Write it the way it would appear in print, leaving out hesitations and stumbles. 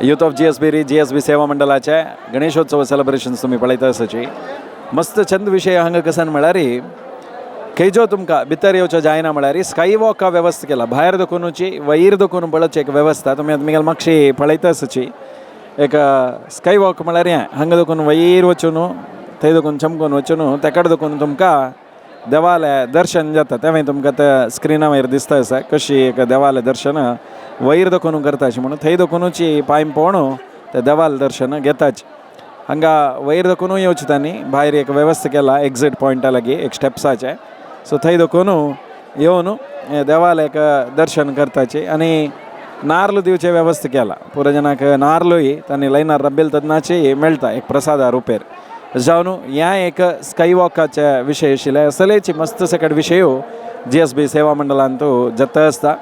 Youth of GSB री GSB सेवा मंडळाचे गणेशोत्सव सेलिब्रेशन्स तुमी पळयता आसाची. मस्त चंद विशय हांगा कसन म्हळ्यार, खंयचो तुमकां भितर येवचो जायना म्हळ्यार स्काय वॉका वेवस्था केला. भायर दखुनूची वयर दखून पळोवची एक वेवस्था तुमी आतां मुगेल मातशी पळयता आसाची. एक स्काय वॉक म्हळ्यार हें हांगा दखून वयर वचून, थंय दखून चमकून वचून तेकड दखून तुमकां देवालें दर्शन जाता. तें मागीर तुमकां त्या स्क्रिना वयर दिसता आसा, कशी एक देवालें दर्शन वयर दखून करता अशें म्हणून. थंय दखुनूची पांय पळोवन ते देवालें दर्शन घेताची. हांगा वयर दखूनूय येवचें तांणी भायर एक वेवस्था केला, एक्झीट पॉयंटा लागीं एक स्टेप्साचे. सो थंय दखून येवन हें देवालें एक दर्शन करताची. आनी नार्ल दिवचे वेवस्था केला. पुरो जनाक नार्लूय तांणी लायनार रब्बेल तेन्नाची मेळटा एक प्रसादा रुपेर जावन. ह्या एक स्काय वॉकाचे विशय आशिल्ले. असलेची मस्त सकट विशय जीएसबी सेवा मंडळान जाता आसता.